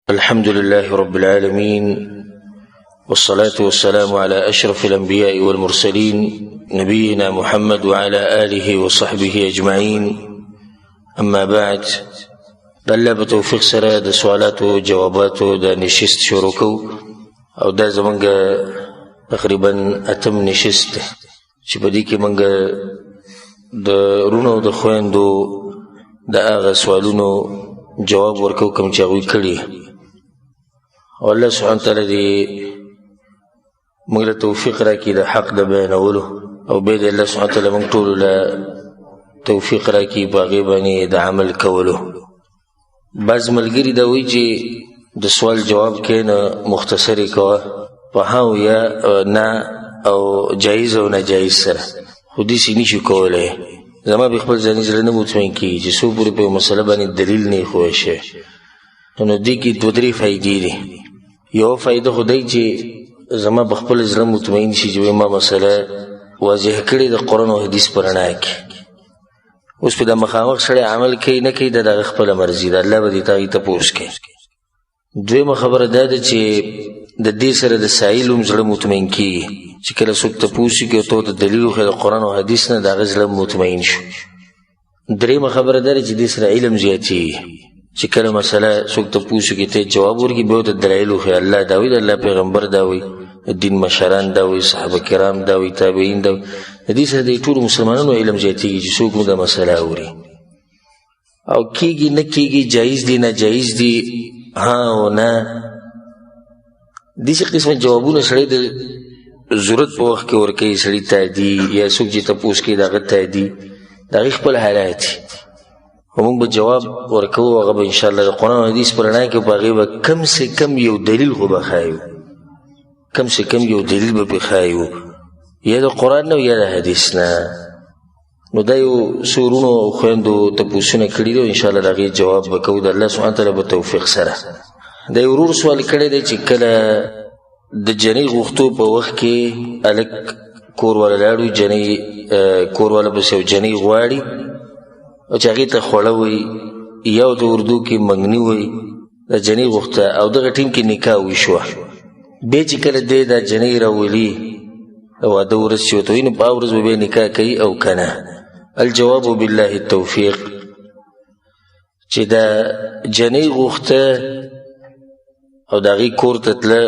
الحمد لله رب العالمين، والصلاة والسلام على أشرف الأنبياء والمرسلين، نبينا محمد وعلى آله وصحبه أجمعين. أما بعد، د الله په توفیق سره د سوالاتو جواباتو د نشست شروع کوو، او دا زمونږ تقریبا اتم نشست دی چې په دې کې مونږ د وروڼو د خویندو د هغه سوالونو جواب ورکوو کوم چې هغوی کړي. او الله سبحانه وتعالی دې موږ له توفیق راکړي د حق د بیانولو، او بیا دې الله سبحانه وتعالی موږ ټولو له توفیق راکړي په هغې باندې د عمل کولو. بعض ملګري دا وایي چې د سوال جواب کې نه مختصر یې کوه په ها او یا نه او جایز او ناجایز سره، خو داسې نه شي کولی. زما به خپل ځاني زړه نه مطمئن کېږي چې څو پورې په یو مسله باندې دلیل نه ښوی شي. نو دې کې دوه درې فایدې دي. یوه فایده خو دی چې زما په خپل زړه مطمئن شي چې ما مسله واضح کړې د قرآن او حدیث په رڼا کې. اوس په د مخامخ سړی عمل کوي نه کوي، د دغه خپله مرضي ده، الله به دې تا تپوس کوي. دویمه خبره دا ده چې د دې سره د سایل هم زړه مطمئن کېږي چې کله څوک تپوس وکړي او ته ورته دلیل وښیې د قرآن او حدیث نه، د هغه زړه مطمئن شو. درېیمه خبره دا ده چې دې سره علم زیاتېږي چې کله مسله څوک تپوس وکړي، ته جواب ورکړي، بیا ورته دلایل وښیې، الله دا وایي، د الله پیغمبر دا وایي، دین مشران دا وایي، صحابه کرام دا وایي، تابعین دا وایي. د دې سره د ټولو مسلمانانو علم زیاتېږي چې څوک مو دا مسله اوري. او کېږي نه کېږي، جایز دي نه جایز دي، ها او نه، داسې قسمه جوابونه سړی د ضرورت په وخت کې ورکوي سړي ته دي، یا څوک چې تپوس کوي د هغه ته دي، د هغې خپل حالات دي. خو موږ به جواب ورکوو، هغه به انشاءالله د قرآن او حدیث په رڼا کې په هغې به کم سه کم یو دلیل خو به ښایو، کم سه کم یو دلیل به پرې ښایو، یا د قرآن نه یا د حدیث نه. نو دا یو څو وروڼو او خویندو تپوسونه کړي دي، انشاءالله د هغې جواب به کوو د الله سبحانه وتعالی په توفیق سره. د یو ورور سوال کړی دی چې کله د جنۍ غوښتو په وخت کې هلک کور والا لاړو، جنۍ کور والا پسې یو جنۍ غواړي او چې هغې ته خوړه وایي یا د اردو کې منګني وایي، د جنۍ غوښته او دغه ټیم کې نکاح وشوه. بیا چې کله دی دا جنۍ راولي د واده ورځ چې ورته وایي، نو په هغه ورځ به بیا نکاح کوي او که نه؟ الجواب بالله التوفیق چې دا جنۍ غوښته او د هغې کور ته تله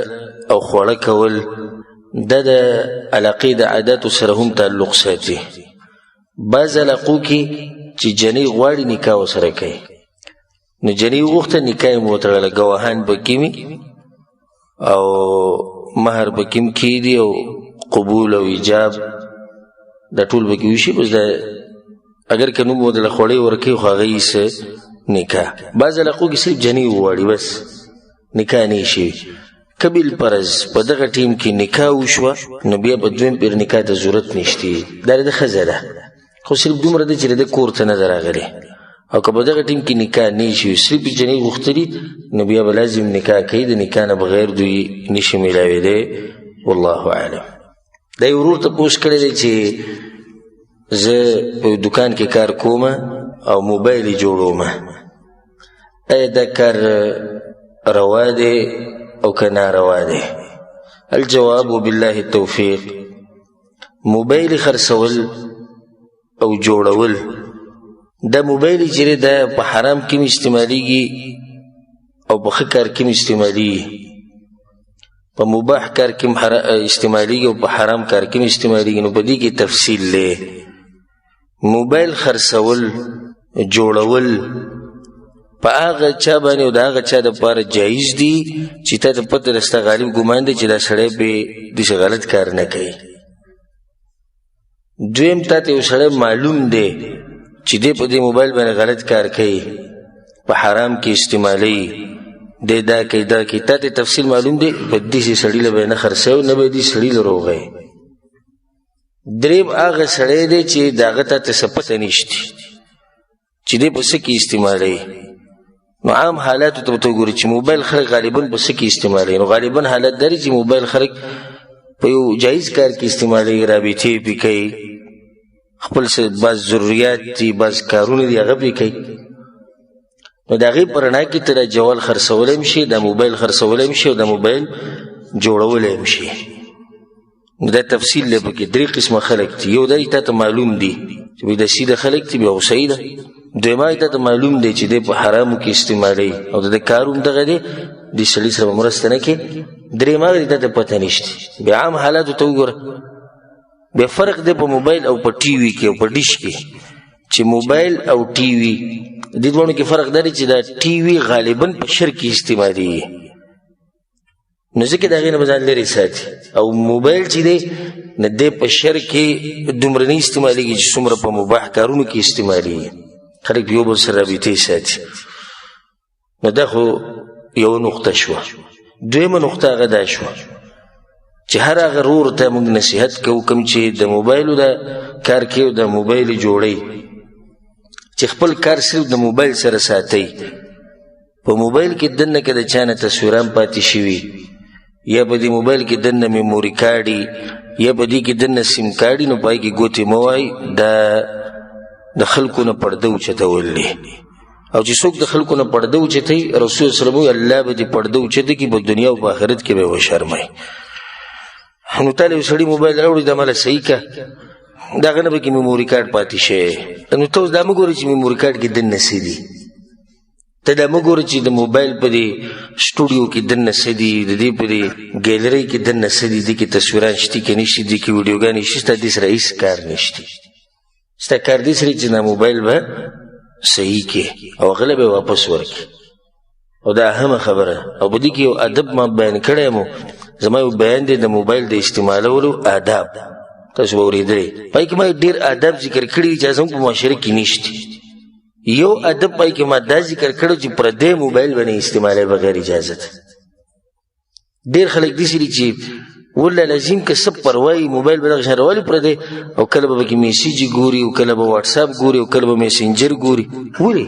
او خواړه کول، دا د علاقې د عاداتو سره هم تعلق ساتي. بعض علاقو کې چې جنۍ غواړي نکاح ورسره کوي، نو جنۍ وغوښته نکاح یې وتړله، ګواهان پکې وي او مهر پکې هم کېدي او قبول او ایجاب دا ټول پکې وشي. بس دا اگر که نوم ورته خوړې ورکوي، خو هغه یې څه نکاح. بعض علاقو کې صرف جنۍ وغواړي بس نکاح نه شي. قبل پرز په دغه ټیم کې نکاح وشوه، نو بیا په دویم پیر نکاح ته ضرورت نشته. دا د ښځه ده، خو صرف دومره ده چې د کور ته نه ده راغلې. او که په دغه ټیم کې نکاح نه شي، صرف جنۍ غوښتلي، نو بیا به لازم نکاح کوي، د نکاح نه بغیر دوی نشي میلاوېدی. والله اعلم. دا یو ورور تپوس کړی دی چې زه په دکان کې کار کوم او موبایل یې جوړوم، ایا دا کار روا دی او که ناروا دی؟ الجواب بالله التوفیق، موبایل خرڅول او جوړول، دا موبایل چې دا په حرام کې استعمالیږي او په ښه کار کې استعمالیږي، په مباح کار کې استعمالیږي او په حرام کار کې استعمالیږي. نو په دې کې تفصیل دی. موبایل خرڅول جوړول په هغه چا باندې او د هغه چا دپاره جایز دي چې تا ته پته ده، ستا غالب ګمان دی چې دا سړی پې داسې غلط کار نه کوي. دویم، تا ته یو سړی معلوم دی چې دی په دې موبایل باندې غلط کار کوي، په حرام کې استعمالوي، دی دا کوي دا کوي، تا ته تفصیل معلوم دی، په داسې سړي له به یې نه خرڅوي، نه به دې سړي له روغوي. دریم، هغه سړی دی چې د هغه ته څه پته نشته چې دی په څه کې استعمالوي. نو عام حالاتو ته ته وګوري چې موبایل خلک غالبا په څه کې استعمالوي. نو غالبا حالت دا دی چې موبایل خلک په یو جایز کار کې استعمالوي، رابطې پې کوي، خپل څه بعض ضروریات دي، بعض کارونه دي، هغه پې کوي. نو د هغې په رڼا کې ته دا جوال خرڅولی هم شي، دا موبایل خرڅولی هم شي، او دا موبایل جوړولی هم شي. نو دا تفصیل دی پکې. درې قسمه خلک دي. یو دا چې تا ته معلوم دي چې دا سیده خلک دي، بیا غوسه ده. دویمه تا ته معلوم دی چې دی په حرامو کې استعمالوي او د ده کار هم دغه دی، دې سړي سره به مرسته نه کوي. درېیمه هغه دی تا ته پته نشته، بیا عام حالاتو ته وګوره. بیا فرق دی په موبایل او په ټي وي کې او په ډیش کې، چې موبایل او ټي وي دې دواړو کې فرق دی چې دا ټي وي غالبا په شر کې استعمالېږي، نو ځکه د هغې نه به ځان لرې ساتي. او موبایل چې دی نو دی په شر کې دومره نه استعمالېږي چې څومره په مباح کارونو کې استعمالېږي، خلک یو بل سره رابطې ساتي. نو دا خو یو نقطه شوه. دویمه نقطه هغه دا شوه چې هر هغه ورور ته موږ نصیحت کوو کوم چې د موبایلو د کار کوي او د موبایل جوړوي، چې خپل کار صرف د موبایل سره ساتي. په موبایل کې دننه که د چا نه تصویران پاتې شوي، یا په دې موبایل کې دننه میموري کارډي، یا په دې کې دننه سیم کارډي، نو پای کې ګوتې مه وایي. دا د خلکو نه پرده اوچتول دي. او چې څوک د خلکو نه پرده اوچتوي، رسول صلی الله علیه وسلم الله به دې پرده اوچته کړي، په دنیا او په آخرت کې به یې وشرموي. نو تا له یو سړي موبایل راوړي، دا ماله صحیح که، د هغه نه پکې میموري کارډ پاتې شي. نو ته اوس دا مه ګوره چې میموري کارډ کې دننه څه دي، ته دا مه ګوره چې د موبایل په دې سټوډیو کې دننه څه دي، د دې په دې ګیلرۍ کې دننه څه دي، دې کې تصویران شته که نشته، دې کې ویډیوګانې شته، ستا دې سره هېڅ کار نشته. ستا کار دې سره چې دا موبایل به صحیح کې او هغه له به واپس ورکړي. او دا اهمه خبره. او په دې کې یو ادب ما بیان کړی مو، زما یو بیان دی د موبایل د استعمالولو آداب، تاسو به اورېدلی. پای کې ما ډېر آداب ذکر کړي دي چې زموږ په معاشره کې نشته. یو ادب پای کې ما دا ذکر کړو چې پردی موبایل به نه استعمالوي بغیر اجازت. ډېر خلک داسې دي چې والله لازم که څه پروا وي موبایل به دغه شان راولي پردی، او کله به پکې میسج ګوري، او کله به واتساپ ګوري، او کله به میسنجر ګوري. ولې؟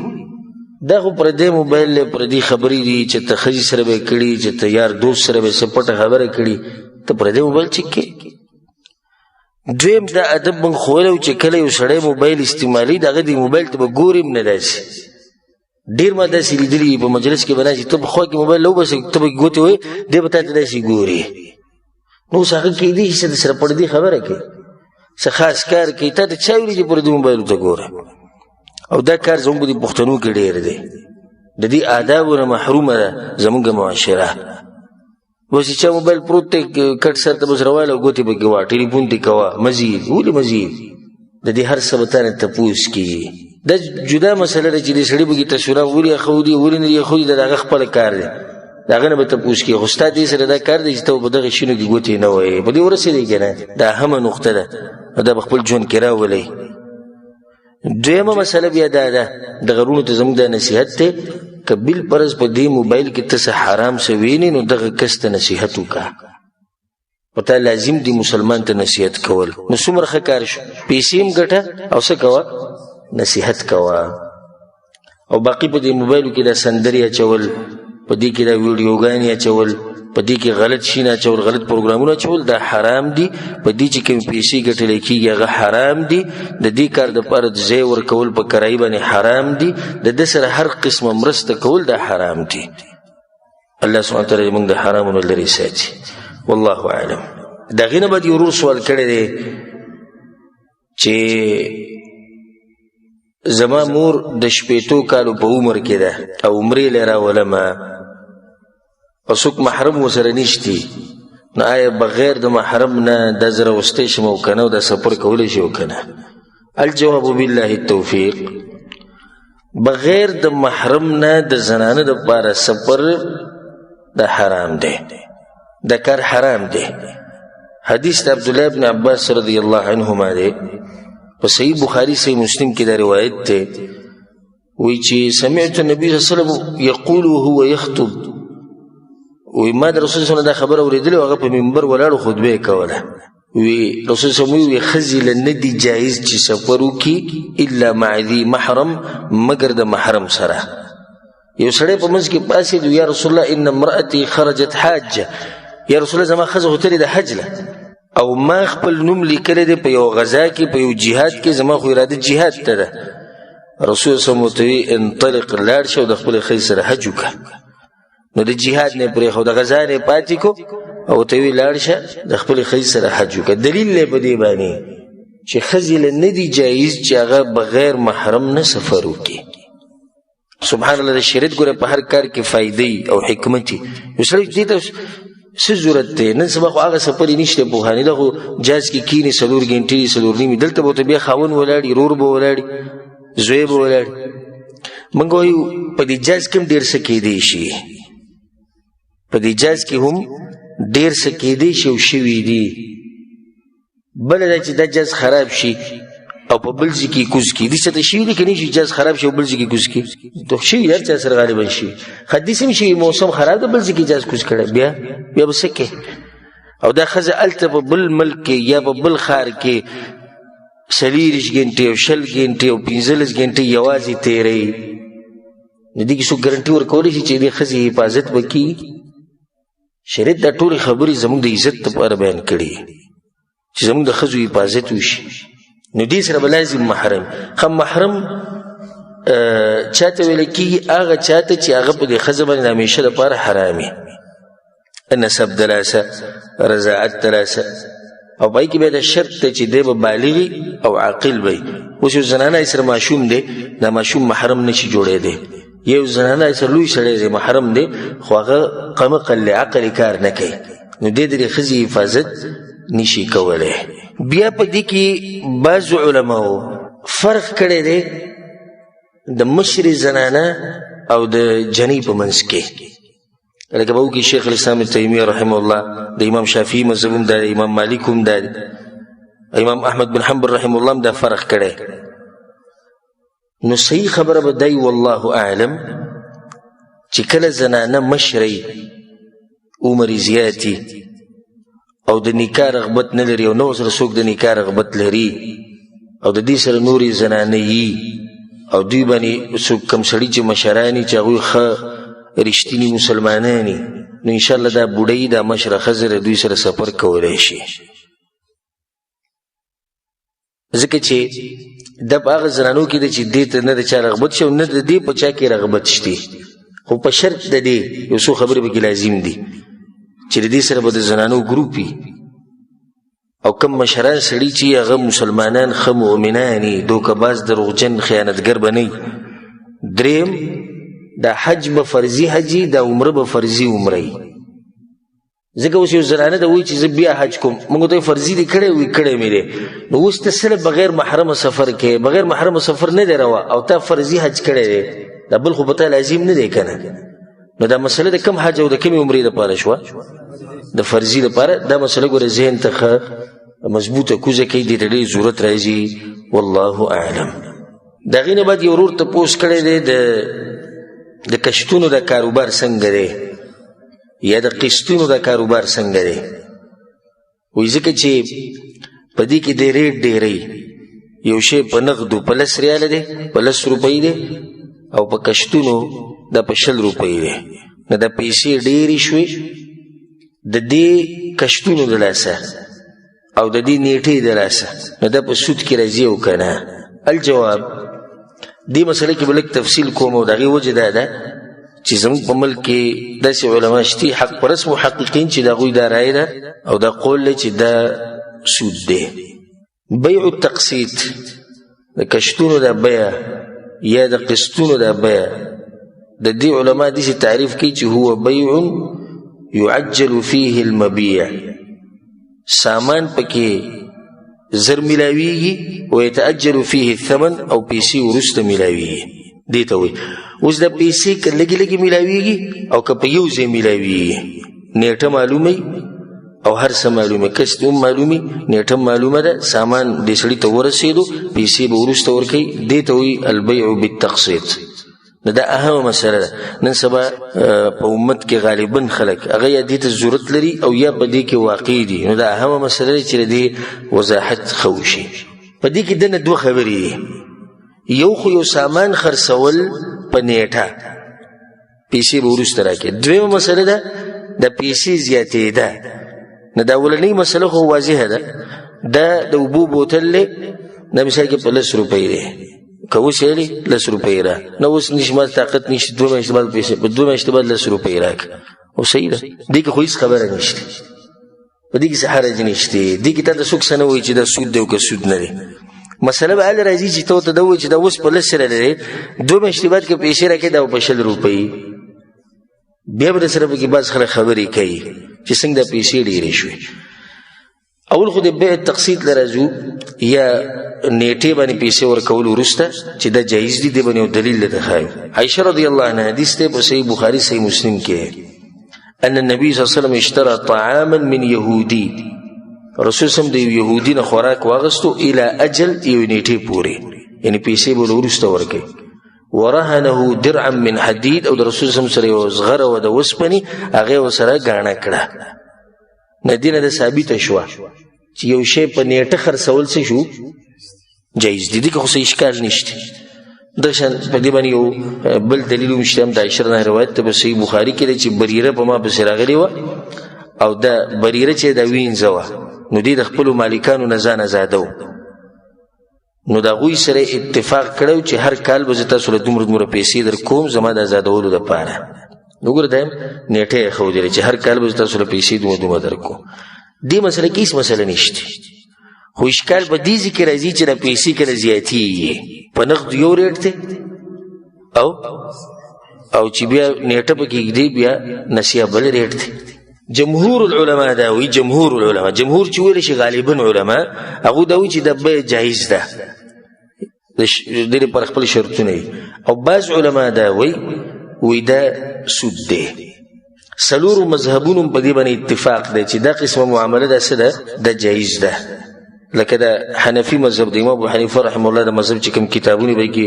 دا خو پردی موبایل دی، پردي خبرې دي چې ته ښځې سره به یې کړي، چې ته یار دوست سره به یې څه پټه خبره کړي، ته پردی موبایل چک کې. دویم دا ادب موږ ښوولی و چې کله یو سړی موبایل استعمالوي، د هغه دې موبایل ته به ګوري هم نه. داسې ډېر ما داسې لیدلي په مجلس کې به ناست، ته په خوا کې موبایل وباسې، ته به ګوتې وایې، دی به تا ته داسې ګوري. نو اوس هغه کېدای شي چې د سره پردي خبره کوي، څه خاص کار کوي، تا ته چا ویلي چې پردي موبایل ته ګوره؟ او دا کار زموږ په دې پښتنو کې ډېر دی. د دې آدابو نه محرومه ده زموږ معاشره. بس چې چا موبایل پروت دی کټ سر ته بس رواله او ګوتې پکې وه، ټلیفون دې کوه، مزي ولې مزي؟ د دې هر څه به تا نه تپوس کېږي. دا جدا مسله ده چې دې سړي پکې تصویران ولې اخودي ولې نه دي اخودي، دا د هغه خپل کار دی، د هغه نه به تپوس کېږي. خو ستا دې سره دا کار دی چې ته په دغه شینو کې ګوتې نه وایې. په دې ورسېدې که نه؟ دا اهمه نقطه ده، دا به خپل ژوند کې راولئ. دویمه مسله بیا دا ده، د غرونو ته زموږ دا نصیحت دی، که بل پرز په دې موبایل کې ته څه حرام څه وینې، نو دغه کس ته نصیحت وکړه. په تا لازم دی مسلمان ته نصیحت کول. نو څومره ښه کار شو، پیسې هم ګټه او څه کوه، نصیحت کوه. او باقي په دې موبایلو کې دا سندرې اچول، په دې کې دا ویډیوګانې اچول، په دې کې غلط شي نه اچول، غلط پروګرامونه اچول، دا حرام دي. په دې چې کوم پیسې ګټل کېږي هغه حرام دي. د دې کار دپاره د ځای ورکول په کرایي باندې حرام دي. د ده سره هر قسمه مرسته کول دا حرام دي. الله سبحانه وتعالی موږ د حرامونو لرې ساتي، والله اعلم. د هغې نه بعد یو ورور سوال کړی دی چې زما مور د 60 کالو په عمر کې ده او عمرې له راولمه، او څوک محرم ورسره نشتي، نو آیا بغیر د محرم نه دا زه راوستی شم او که نه، او دا سفر کولی شي او که نه؟ الجواب بالله التوفیق، بغیر د محرم نه د زنانه دپاره سفر د حرام دی، د کار حرام دی. حدیث د عبدالله ابن عباس رضی الله عنهما دی، په صحیح بخاری صحیح مسلم کې دا روایت دی، وی چې سمعت النبي صلی الله علیه وسلم یقول وهو یخطب، وی ما د رسول صلی الله علیه وسلم دا خبره اورېدلې، هغه په منبر ولاړ خطبه یې کوله. وی رسول صلی الله علیه وسلم وی ښځې له نه دي جایز چې سفر وکړي الا مع ذي محرم، مګر د محرم سره. یو سړی په منځ کې پاڅېد، یا رسول الله ان امرأتي خرجت حاجه، یا رسول الله زما ښځه خو تللې ده حج له، او ما خپل نوم لیکلی دی په یو غذا کې، په یو جهاد کې، زما خو اراده جهاد ته ده. رسول صلی الله علیه وسلم انطلق، لاړ شه او د خپلې ښځې سره حج وکړه. نو د جهاد نه پرېښود، د غزا نه پاتې کو او ته وی لاړ شه د خپلې ښځې سره حج وکړه. دلیل دی په دې باندې چې ښځې له نه دي جایز چې هغه بغیر محرم نه سفر وکړي. سبحان الله، د شریعت ګوره په هر کار کې فایدې او حکمت وي. یو سړی دې ته څه ضرورت دی؟ نن سبا خو هغه سفر یې نشته، پوهانې ده خو جاز کې کښېني څلور ګنټې، څلور نیمې، دلته به ورته بیا خاوند ولاړي، ورور به ولاړي، زوی به ولاړي. موږ وایو په دې جاز کې هم ډېر څه کېدی شي، په دې جاز کې هم ډېر څه کېدی شي او شوي دي. بله دا چې دا جاز خراب شي او په بل ځای کې کوز کړي، دې څه ته شوي دي که نه شي؟ جاز خراب شي او بل ځای کې کوز کړي، نو شوي هر چا سره غالبا شي. ښه داسې هم شوي، موسم خراب دی، بل ځای کې جاز کوز کړی، بیا به څه کوې؟ او دا ښځه هلته په بل ملک کې یا په بل ښار کې څلېرویشت ګنټې او 20 ګنټې او 15 ګنټې یوازې تېروي. نو دې کې څوک ګرنټي ورکولی شي چې دې ښځې حفاظت به کېږي؟ شریعت دا ټولې خبرې زموږ د عزت لپاره بیان کړي چې زموږ د ښځو حفاظت وشي. نو دې سره به لازم محرم. ښه محرم چاته ویل کېږي؟ هغه چاته چې هغه په دې ښځه باندې د همیشه لپاره حرام وي، نسب د لاسه، رضاعت د لاسه، او پای کې بیا د شرط دی چې دی به بالغ او عاقل وي. اوس یو زنانه یې سره ماشوم دی، دا ماشوم محرم نشي جوړېدی. یو زنانه یې سره لوی سړی دی، محرم دی، خو هغه قمقل دی، عقل یې کار نه کوي، نو دی د دې ښځې حفاظت نشي کولی. بیا په دې کې بعضو علماو فرق کړی دی د مشرې زنانه او د جنۍ په منځ کې. لکه به وکړي شیخ الاسلام ابن تیمیه رحمه الله، د امام شافعي مذهب هم دا دی، امام مالک هم دا دی، امام احمد بن حنبل رحمه الله هم دا فرق کړی. نو صحیح خبره به دی والله اعلم چې کله زنانه مشري عمر یې زیاتي او د نکاح رغبت نه لري او نه ورسره څوک د نکاح رغبت لري او د دې سره نورې زنانه یي او دوی باندې څوک کم سړي چې مشران چې هغوی ښه رښتیني مسلمانان دي، نو انشاءالله دا بوډۍ دا مشره ښځه له دوی سره سفر کولی شي. ځکه چې دا په هغه زنانو کې ده چې دې ته نه د چا رغبت شي او نه د دې په چا کې رغبت شته، خو په شرط د دې یو څو خبرې پکې لازم دي چې د دې سره به د زنانو ګروپ وي او کم مشران سړي چې هغه مسلمانان ښه مؤمنان وي، دوکهباز، دروغجن، خیانتګر به نه وي. دریم، دا حج به فرضي حج وي، دا عمره به فرضي عمره وي. ځکه اوس یو زنانه ده وایي چې زه بیا حج کوم، موږ ته فرضي دې کړی وي، کړی مې دی، نو اوس ته سره بغیر محرمه سفر کوې، بغیر محرمه سفر نه دی روا او تا فرضي حج کړی دی، دا بل خو په تا لازم نه دی که نه. نو دا مسله د کم حج او د کمې عمرې دپاره شوه، د فرضي دپاره. دا مسله ګوره ذهن ته ښه مضبوطه کوزه کوي، دې ته ډېر ضرورت راځي، والله اعلم. د هغې نه بعد یو ورور تپوس کړی دی د کشتونو د کاروبار څنګه دی یا د قسطونو د کاروبار څنګه دی. وایي ځکه چې په دې کې د ریټ ډېری، یو شی په نغدو په 10 ریاله دی، په 10 روپۍ دی، او په کشتونو دا په 20 روپۍ دی، نو دا پیسې ډېرې شوې د دې کشتونو د لاسه او د دې نیټې د لاسه، نو دا په سود کې راځي او که نه؟ الجواب، دې مسله کې به لږ تفصیل کوم، او د هغې وجه دا ده چې زموږ په ملک کې داسې علما شته حق پرست محققین چې د هغوی دا رایه ده او دا قول دی چې دا سود دی. بیع التقسیط، د کشتونو د بیع یا د قسطونو د بیع، د دې علما داسې تعریف کوي چې هو بیع يعجل فيه المبيع، سامان پکې زر ملاویږي او يتأجل فيه الثمن، او پیسې وروسته ملاویږي. دې ته وایي. اوس دا پیسې که لږې لږې ملاویږي او که په یو ځای ملاویږي، نیټه معلومه او هر څه معلومه، قسط هم معلومي، نیټه معلومه ده، سامان دې سړي ته ورسېدو، پیسې به وروسته ورکوي، دې ته وایي البیع بالتقسیط. نو دا اهمه مسله ده. نن سبا په امت کې غالبا خلک هغه یا دې ته ضرورت لري او یا په دې کې واقع دي، نو دا اهمه مسله ده چې د دې وضاحت ښه وشي. په دې کې دننه دوه خبرې دي. یو خو یو سامان خرڅول په نیټه، پیسې به وروسته راکړي. دویمه مسله ده د پیسې زیاتېده. نو دا اولنۍ مسله خو واضحه ده، دا د اوبو بوتل دی، دا مثال کې په 10 روپۍ دی، که اوس یې لس روپۍ را نه، اوس نشي، ما طاقت نشته، 2 میاشتې بعد پیسې، په 2 میاشتې بعد 10 روپۍ راکړه. او صحیح ده، دې کې خو هېڅ خبره نشته، په دې کې څه حرج نشته. دې کې تا ته څوک څه نه وایي چې دا سود دی او که سود نه دی. مسله به هله راځي چې ته ورته دا ووایي چې دا اوس په لس سره لرې، 2 میاشتې بعد که پیسې راکړې دا په 20 روپۍ. بیا به سره پکې بعض خلک خبرې کوي چې څنګه دا پیسې ډېرې شوې. اول خو د بیع تقسیط لرزو یا نیټه باندې پیسې ورکول وروسته چې دا جایز دي، دی باندې یو دلیل له ښایو. عائشه رضی الله عنها حدیث ته په صحیح بخاری، صحیح مسلم کې، ان النبي صلی الله علیه وسلم اشترى طعاما من يهودي، رسول سم د يهودي نه خوراک واغستو، الى اجل، یو نیټه پورې، یعنی پیسې به وروسته ورکړي، ورهنه درعا من حديد، او د رسول سم سره یو زغره و د وسپنې هغه وسره ګاڼه کړه. ندینه د ثابت شوه چې یو شی په نیټه خرڅول څه شو؟ جایز دي. دغه خو څه اشکال نشته. دشان په دې باندې یو بل دلیل هم شته، هم د عائشه نه روایت ته په صحیح بخاری کې دی چې بریره په ما پسې راغلی وه، او دا بریره چې دا وینځه وه، نو دې د خپلو مالکانو نه ځان ازادو، نو د هغوی سره اتفاق کړی چې هر کال به زه تاسو له دومره دومره پیسې در کوم زما د ازادولو دپاره. نو ګوره، دا نیټه یې ښودلې چې هر کال به زه تاسو له پیسې دومره دومره در کوم. دې مسله کې هېڅ مسله نشته، خو اشکال په دې ځای کې راځي چې دا پیسې کله زیاتېږي. په نقد یو ریټ دی او چې بیا نیټه پکې ږدي، بیا نسیه بل ریټ دی. جمهور العلماء دا وی، جمهور العلماء، جمهور چې ویل شي غالبا علما، هغه دا وی چې د بیع جایز ده، د دې پر خپل شرطونه. او بعض علما دا وی دا سود دی. سلور مذهبونو په دې باندې اتفاق دی چې دا قسمه معامله ده څه ده؟ د جایز ده. لکه د حنفي مذهب، د امام ابو حنیفه رحم الله د مذهب چې کوم کتابونه به کې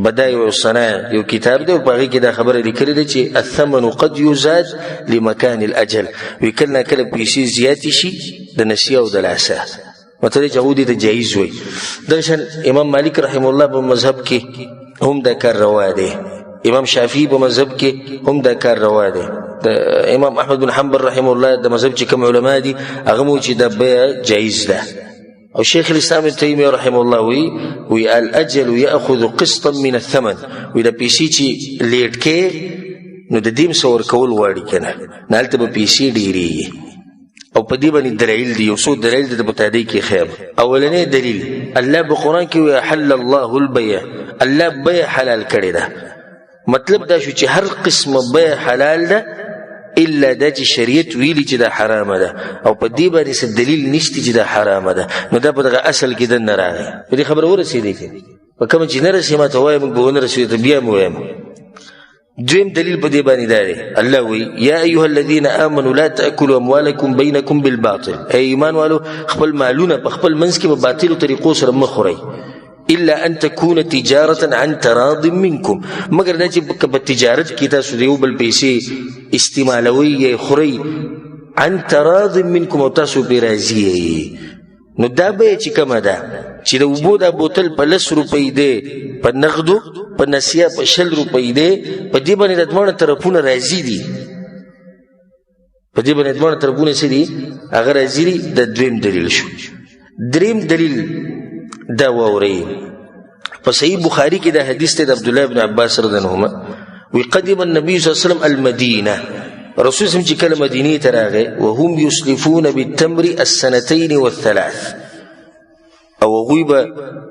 بدایع الصنایع یو کتاب دی، او په هغه کې دا خبره لیکلې ده چې الثمن قد يزاد لمكان الاجل، وکله کله پیسې زیات شي د نسیه او د لاسه، مطلب چې هغه دې ته جایز وي. دغه امام مالک رحم الله په مذهب کې هم دا کار روا دی، امام شافعي په مذهب کې هم دا کار روا دی، د امام احمد بن حنبل رحم الله د مذهب چې کوم علما دي هغه مو چې د بیع جایز ده. او شیخ الاسلام ابن تیمیه رحم الله وی الاجل یاخذ قسطا من الثمن، وی د پیسې چې لیټ کې نو د دیم سور کول غواړي کنه، نالته به پیسې ډیریږي. او په دې باندې دلایل دي، یو څو دلایل د متعدی کې خیر. اولنې دلیل، الله په قران کې وی حل الله البيع، الله بیع حلال کړی ده. مطلب دا شو چې هر قسم بیع حلال ده، الا دا چې شریعت ویلي چې دا حرامه ده، او په دې باندې څه دلیل نشته چې دا حرامه ده، نو دا په دغه اصل کې دننه راغی. په دې خبره ورسېدې کې په کوم چې نه رسې ما ته وایي، موږ به ونه رسېدو ته بیا مو وایم. دویم دلیل په دې باندې دا دی، الله وی یا ایها الذین آمنوا لا تاکلوا اموالکم بینکم بالباطل، ای ایمان والو، خپل مالونه په خپل منځ کې په باطلو طریقو سره مه خورئ، الا ان تكون تجاره عن تراض منكم، مګر دا چې په تجارت کې تاسو د یو بل پیسې استعمالوي یا خورئ، عن تراض منكم، او تاسو پرې راضي یئ. نو دا به چې کومه ده چې د اوبو دا بوتل په 10 روپۍ دی په نقدو، په نسیه په 20 روپۍ دی، په دې باندې د دواړو طرفونه راضي دي. په دې باندې دواړه طرفونه څه دي؟ هغه راضي دي. د دویم دلیل شو. دریم دلیل دا واورئ، په صحیح بخاری کې دا حدیث ته د عبد الله ابن عباس رضی الله عنهما، وی قدم النبي صلی الله علیه وسلم المدینه، رسول سم چې کله مدینه ته راغی، وهم یسلفون بالتمر السنتين والثلاث، او هغوی به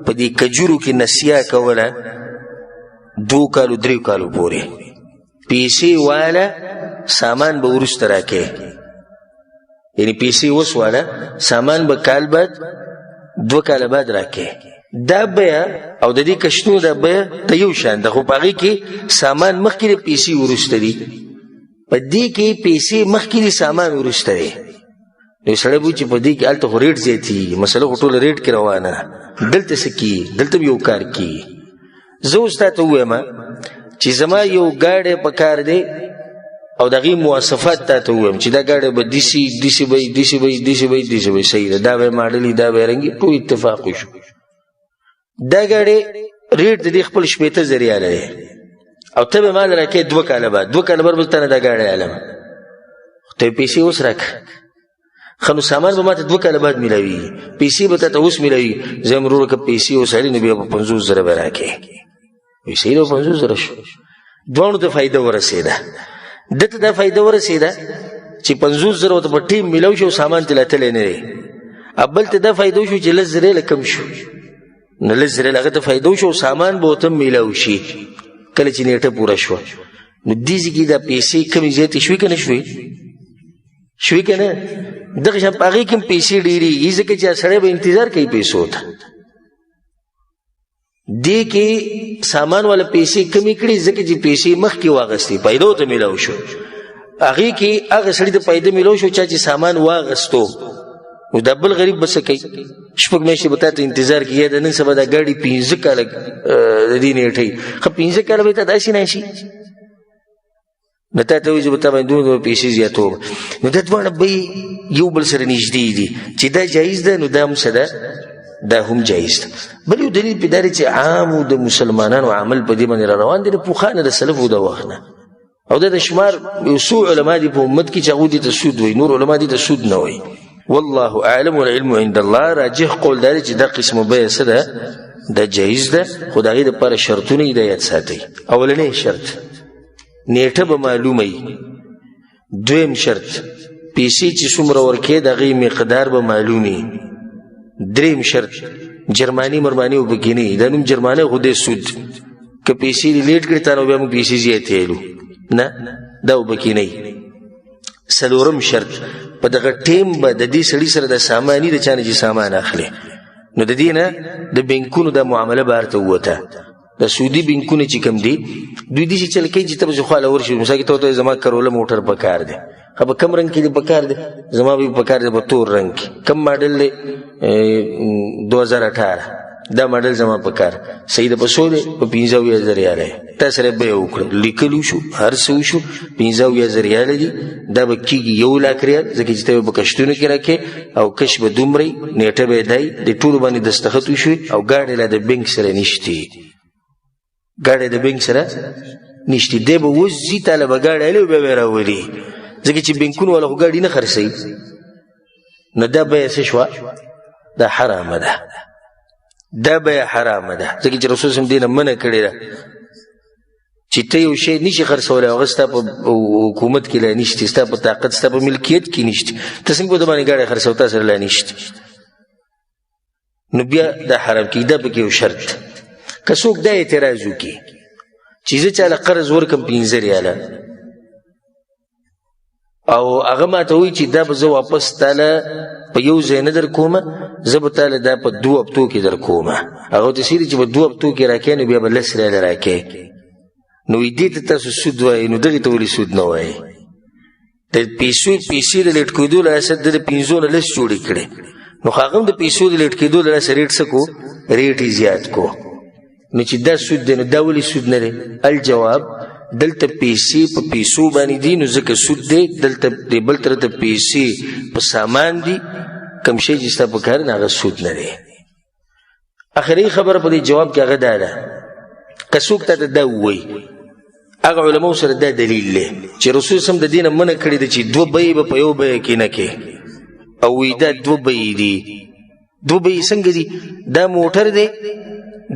په دې کجورو کې نسیا کوله 2 کالو 3 کالو پورې، پیسې واله سامان به وروسته راکې، یعنی پیسې اوس واله، سامان به کال بعد 2 کاله بعد راکې. دا بیا او د دې کشتونو دا بیا ته یو شان ده، خو په هغې کې سامان مخکې دی، پیسې وروسته دي. په دې کې پیسې مخکې دي، سامان وروسته دی. نو سړی وایي چې په دې کې هلته خو ریټ زیاتېږي، مسله خو ټوله ریټ کې روانه ده، دلته څه کېږي؟ دلته یو کار کېږي. زه اوس تا ته ووایم چې زما یو ګاډی په کار دی، او د هغې مواصفات تا ته ووایم چې دا ګاډی به داسې داسې به داسې به داسې به داسې به، صحیح ده، دا به ماډلي، دا به رنګي، ټول اتفاق وشو. دا ګاډی ریټ د دې خپل 60 زره ریاله دی، او ته به مال راکې 2 کاله بعد، 2 کاله بعد به تا نه دا ګاډی الم، خو ته پیسې اوس راکړه. ښه نو سامان به ماته 2 کاله بعد میلاویږي، پیسې به تاته اوس میلاویږي. زه وایم وروره، که پیسې اوس اړي نو بیا به 50,000 به راکې. پیسې له 50,000 شو، دواړو ته فایده ورسېده. ده ته دا فایده ورسېده چې 50,000 ورته په ټیم میلاو شو، سامان ته لا تللی نه دی. بل ته دا فایده وشو چې 10,000 له کم شو، نو 10,000 هغه ته فایده وشو، سامان به ورته میلاو شي کله چې نیټه پوره شوه. نو دې ځای کې دا پیسې کمې زیاتې شوې که نه شوې؟ شوې که نه؟ دغه شان په هغې کې هم پیسې ډېرېږي، ځکه چې سړی به انتظار کوي پیسو ته. دې کې سامان والا پیسې کمې کړي، ځکه چې پیسې مخکې واغستې، پیدا ته میلاو شو. هغې کې هغه سړي ته پیدا میلاو شو چا چې سامان واغستو. نو دا بل غریب به څه کوي؟ 6 میاشتې به تا ته انتظار کوي. د نن سبا دا ګاډي 5 کاله د دې نېټې، ښه 5 کاله به تا داسې نه شي. نو تا ته وایي چې به تا باندې دومره پیسې زیاتوم. نو دا دواړه به یو بل سره نږدې دي، چې دا جایز ده نو دا هم څه ده؟ دا هم جایز ده. بل یو دلیل په دا دی چې عام د مسلمانانو عمل په دې باندې را روان دي، د پخوا نه، د سلفو د وخت نه، او دا د شمار یو څو علما دي په امت کې چې هغوی دې ته سود وایي، نور علما دې ته سود نه وایي. والله اعلم والعلم عند الله. راجح قول دا دی چې دا قسم بیع څه ده؟ دا جایز ده، خو د هغې دپاره شرطونه یې د یاد ساتئ. اولنی شرط، نیټه به معلومه وي. دویم شرط، پیسې چې څومره ورکې د هغې مقدار به معلومي. دریم شرط، جرمانی مرمانی وبکې نه، دا نوم جرمانه خو دی سود، که پیسې دې late کړې تا نو بیا موږ پیسې زیاتې ایلو، نه، دا وبکې نه. څلورم شرط، په دغه ټیم به د دې سړي سره د ساماني د چا نه چې سامان اخلي. نو د دې نه د بینکونو د معامله بهر ته ووته. د سعودي بینکونه چې کوم دي، دوی داسې چل کوي چې ته به خواله ورشي، مثلا کې ته ورته زما کروله موټر پکار دی. ښه، په کوم رنګ کې دې پکار دی؟ زما به پکار دی په تور رنګ کې. کوم ماډل دی؟ 2018 دا ماډل زما پکار. صحیح ده، په څو دی؟ په 75,000 ریاله. تا سره بیه وکړه، لیکل وشو، هر څه وشو، 75,000 ریاله دي. دا به کېږي 1 لاک ریال، ځکه چې ته به په کشتونو کې راکې او کش به دومره، نیټه به یې دی، د ټولو باندې دستخط وشوي او ګاډی لا د بینک سره نشتي، ګاډی د بینک سره نشتی. دی به اوس ځي، تاله به ګاډی الي او بیا به یې راولي، ځکه چې بینکونو والا خو ګاډي نه خرڅوي. نو دا بیه څه شوه؟ دا حرامه ده، دا بیه حرامه ده، ځکه چې رسول سم دې نه منع کړې ده چې ته یو شی نشي خرڅولی، هغه ستا په حکومت کې لا نشته، ستا په طاقت، ستا په ملکیت کې نشته، ته څنګه په ده باندې ګاډی خرڅوه؟ تا سره لا نشته، نو بیا دا حرام کېږي. دا پکې یو شرط. که څوک دا اعتراض وکړي چې زه چاله قرض ورکم 5 ریاله او هغه ما ته وایي چې دا به زه واپس تاله په یو ځای نه در کوم، زه به تاله دا په 2 هفتو کې در کوم، هغه ته سیري چې په 2 هفتو کې راکې نو بیا به 10 ریاله راکې، نو دې ته تاسو سود وایي، نو دغې ته ولې سود نه وایي؟ د پیسو پیسې د late کېدو له لاسه د پنځو نه 10 جوړې کړې، نو هغه هم د پیسو د late کېدو له لاسه rate څه کو؟ rate یې زیات کو. نو چې دا سود دی نو دا ولې سود نه دی؟ الجواب، دلته پیسې په پیسو باندې دي نو ځکه سود دی. دلته د بل طرف ته پیسې په سامان دي، کوم شی چې ستا په کار نه، هغه سود نه دی. اخري خبره په دې جواب کې هغه دا ده، که څوک ته دا ووایي، هغه علماو سره دا دلیل دی چې رسول سم د دینه منع کړی دی چې دوه بیې به په یو بیه کې نه کې، او وی دا دوه بیې دي. دوه بیې څنګه دي؟ دا موټر دی،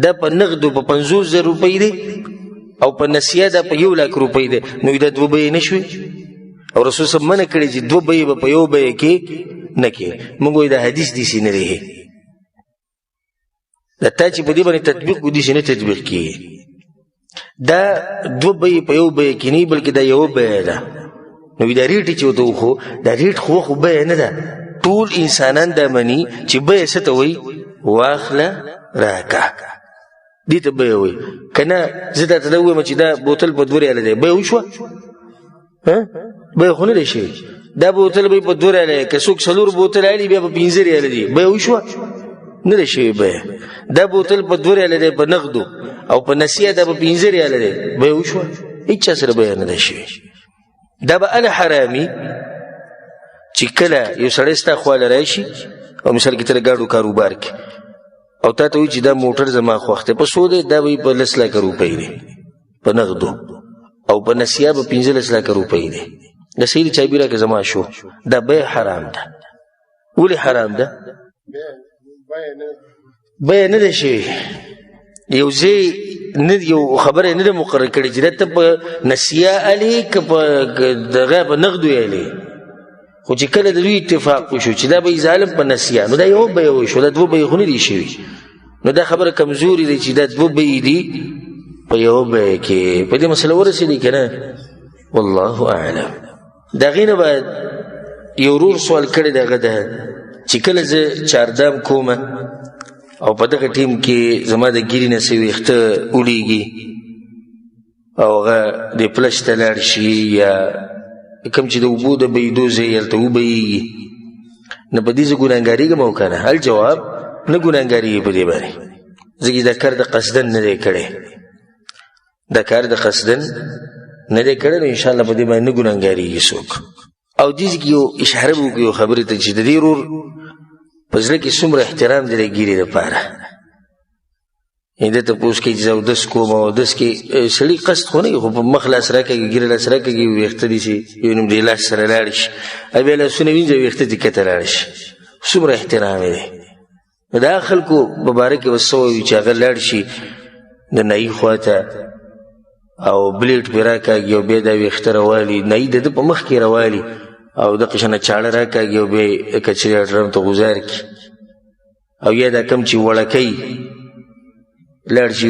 دا په نغدو په 50,000 روپۍ دی او په نسیه دا په 1 لاک روپۍ دی، نو دا دوه بیې نه شوې؟ او رسول سم منع کړی چې دوه بیې به په یو بیه کې نه کې. موږ وایو دا حدیث داسې نه دی، دا تا چې په دې باندې تطبیق کو، داسې نه تطبیق کېږي. دا دوه بیې په یو بیه کې نه، بلکې دا یو بیه ده. نو دا rate چې ورته وښو، دا rate خو بیه نه ده. ټول انسانان دا مني چې بیه څه ته وایي؟ واخله راکه، دې ته بیه وایي. که نه زه درته دا ووایم چې دا بوتل په 2 ریاله دی، بیه وشوه؟ بیه خو نه دی شوې. دا بوتل به په 2 ریاله، که څوک څلور بوتل اخلي بیا په 5 ریاله دی، بیه وشوه؟ نه دی شوې بیه. دا بوتل په 2 ریاله دی په نغدو او په نسیه دا په 5 ریاله دی، بیه وشوه؟ هیچا سره بیه نه دی شوې. دا به اله حرامي چې کله یو سړی ستا خواله راشي او مثال کې ته د ګاډو کاروبار کې او تا ته وایي چې دا موټر زما خوښ دی، په څو دی؟ دا به په 10 لاکه روپۍ دی په نغدو او په نسیه به 15 لاکه روپۍ دی، د سید چابي راکه زما شو، دا بیع حرام ده. ولې حرام ده؟ بیه نه ده شوې، یو ځای نه، یو خبره یې نه ده مقرر کړې چې دا ته په نسیه الې که په دغه په نغدو یې الې. خو چې کله د دوی اتفاق وشو چې دا به یې ظالم په نسیه، نو دا یوه بیه وشو، دا دوه بیې خو نه دي شوي. نو دا خبره کمزوري ده چې دا دوه بیې دي په یوه بیه کې. په دې مسله ورسېدې که نه؟ والله اعلم. د هغې نه بعد یو ورور سوال کړی د هغه ده چې کله زه چاردام کوم او په دغه ټیم کې زما د ږیرې نه څه ویښته ولیږي او هغه د پلش ته لاړ شي یا کوم چې د اوبو د بهېدو ځای هلته وبهېږي، نو په دې زه ګناهګارېږم او که نه؟ الجواب نه ګناهګارېږي په دې باندې، ځکه دا کار د قصدن نه دی کړی، دا کار د قصدن نه دی کړی، نو انشاءالله په دې باندې نه ګناهګارېږي څوک. او دې ځای کې یو اشاره به وکړو یو خبرې ته چې د دې ورور په زړه کې څومره احترام دی د ږیرې دپاره. یعنې ده تپوس کوي چې زه اودس کوم او اودس کې سړي قصد خو نه وي، خو په مخ لاس راکږي، ږیره لاس راکږي، ویښته دي چې یو نوم دې لاس سره لاړ شي، او بیا لاسونه وینځي، ویښته دې کښته لاړ شي. څومره احترام یې دی. نو دا خلکو په باره کې به څه وایو چې هغه لاړ شي د نایي خوا ته او بلیټ پرې راکاږي او بیا دا ویښته راوالي، نایي د ده په مخ کې راوالي او دغه شانه چاړه راکاږي او بیا یې کچرې ډرم ته غوځار کړي. او یا دا کم چې وړکی لاړ شي